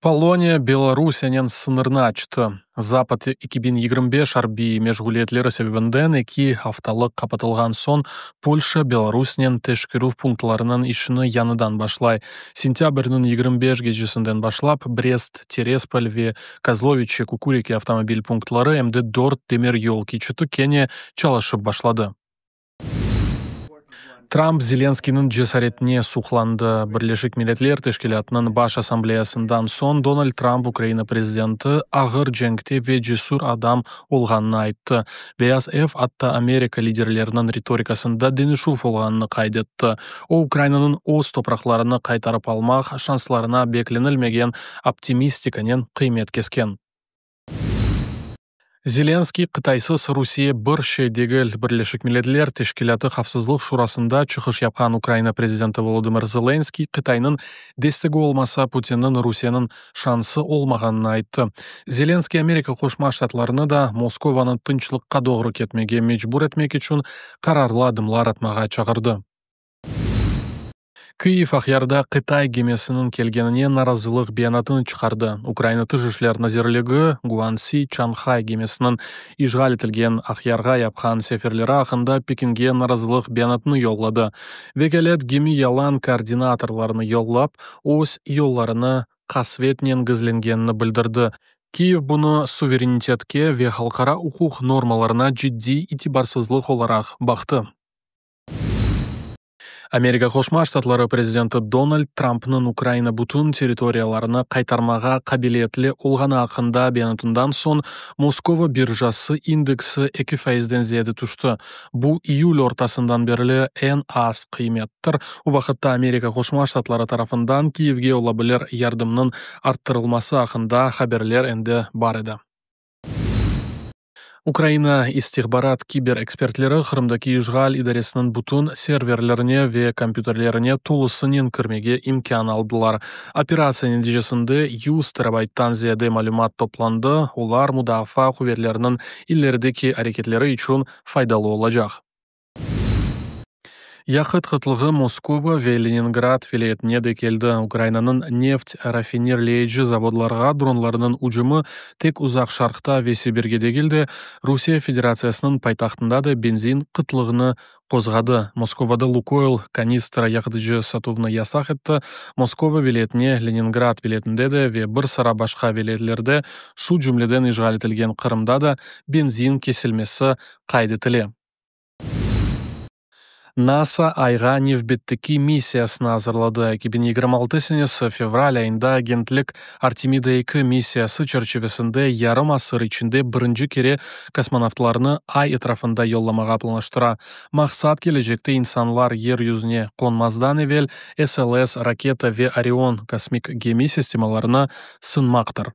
Poloniya Belarusiyenen sıñırnı açtı. Zapad 2025 arbiy meşğuliyetleri sebebinden eki aftalıq qapatılğan soñ Polşa Belarusnen teşkerüv punktlarınıñ işini yañıdan başlay. Sentâbrniñ 25 gecesinden başlap Brest, Terespol ve Kozloviçi, Kukuriki avtomobil punktları, em de dört demiryol keçiti kene çalışıp başladı. Tramp Zelenskıynıñ cesaretine suqlandı. Birleşik Milletler Teşkilâtınıñ Baş Assambleyasından soñ Donald Tramp Ukraina prezidenti ağır cenkte ve cesür adam olğanını ayttı. Beyaz ev atta Amerika liderleriniñ ritorikasında deñişüv olğanını qayd etti. O, Ukrainanıñ öz topraqlarını qaytarıp almaq şanslarına beklenilmegen optimistikanen qıymet kesken. Zelenskıy, Qıtaysız Rusiye bir şey degil Birleşik Milletler Teşkilâtı Havfsızlıq Şurasında çıqış yapqan Ukraina prezidenti Volodımır Zelenskıy Qıtaynıñ destegi olmasa Putinniñ Rusiyeniñ şansı olmağanını ayttı. Zelenskıy Amerika Qoşma Ştatlarını da Moskovanı tınçlıqqa doğru ketmege mecbur etmek içün qararlı adımlar atmağa çağırdı. Kyiv Aqyarda Qıtay gemisiniñ kelgenine narazılıq beyanatını çıqardı. Ukraina Tış işler nazirligi Guansi Çanhay gemisiniñ işğal etilgen Aqyarğa yapqan seferleri aqqında Pekinge narazılıq beyanatını yolladı. Vekâlet gemi yalan koordinatorlarnı yollap, öz yollarını qasvetnen gizlengenini bildirdi. Kyiv bunı suverenitetke ve halqara uquq normalarına ciddiy itibarsızlıq olaraq baqtı. Amerika Qoşma Ştatları prezidenti Donald Trampnıñ Ukraina bütün territoriyalarını qaytarmağa qabiliyetli olğanı aqqında beyanatından soñ Moskova birjası indeksi eki faizden ziyade tüşti. Bu iyül ortasından berli eñ az qıymettir. O vaqıtta Amerika Qoşma Ştatları tarafından Kyivge ola bilir yardımnıñ arttırılması aqqında haberler endi bar edi. Ukraina istihbarat kiber ekspertleri Qırımdaki işğal idaresiniñ bütün serverlerine ve kompyuterlerine tolusınen kirmege imkân aldılar. Operatsiya neticesinde 100 terabayttan ziyade malümat toplandı, olar mudafaa quvetleriniñ ilerideki areketleri içün faydalı olacaq. Yaqıt qıtlığı Moskova ve Leningrad vilâyetine de keldi. Ukrainanıñ neft rafinirleyici zavodlarğa dronlarnıñ ücümi tek Uzaq Şarqta ve Sibirge degil de, Rusiye Federatsiyasınıñ paytahtında da benzin qıtlığını qozğadı. Moskovada Lukoyl kanistra yaqıtıcı satuvnı yasaq etti, Moskova vilâyetine, Leningrad vilâyetinde de ve bir sıra başqa vilâyetlerde, şu cümleden işğal etilgen Qırımda da benzin kesilmesi qayd etile. NASA Ayğa nevbetteki missiyasını azırladı. 2026 senesi fevral ayında agentlik Artemida 2 missiyası çerçivesinde yarım asır içinde birinci kere kosmonavtlarnı Ay etrafında yollamağa planlaştıra. Maqsat kelecekte insanlar yer yüzüne qonmazdan evel SLS raketa ve Orion kosmik gemi sistemalarını sınmaqtır.